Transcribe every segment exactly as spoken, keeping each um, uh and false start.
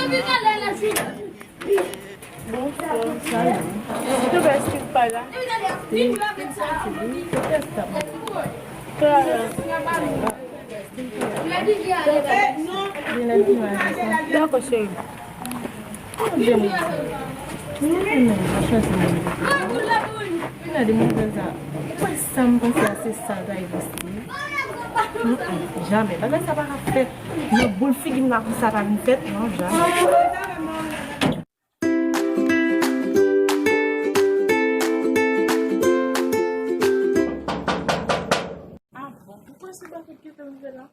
Bonsoir, salut. Ou te wè Steve pa la? Li, li soti, li, li te stop. Clara. Li lè di mwen sa. Dakò, cheri. Ou di mwen. Mwen menm, mwen chwazi mwen. Mwen gade mwen fè sa. Ou kwè sa m panse a se sa l ta rive Steve? Mm, mm, jamè. Bagay sa pa ka fèt. Nan boul figi m la pou sa ta vin fèt. Non, jamè. Ah bon, poukwa se pa fèt ki fè m fè la?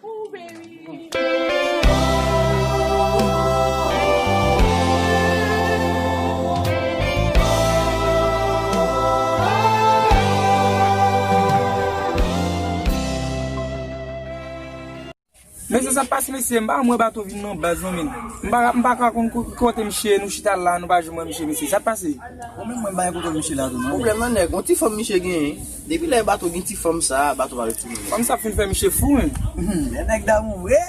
Oh, baby. Men se sa k pase, mesye, m pa wè bato vin nan baz non, men. M pa, m pa ka konn ko-, kote misye ye, nou chita la, nou pa janm wè misye, mesye. Sa k pase? Bon, men mwen, m pa gen kontwòl misye la tou, non. Pwoblèm nan, nèg, yon ti fanm misye genyen. Depi lè bato gen ti fanm sa, bato pa retounen. Fanm sa fin fè misye fou, men. Hmm, e nèg damou vre.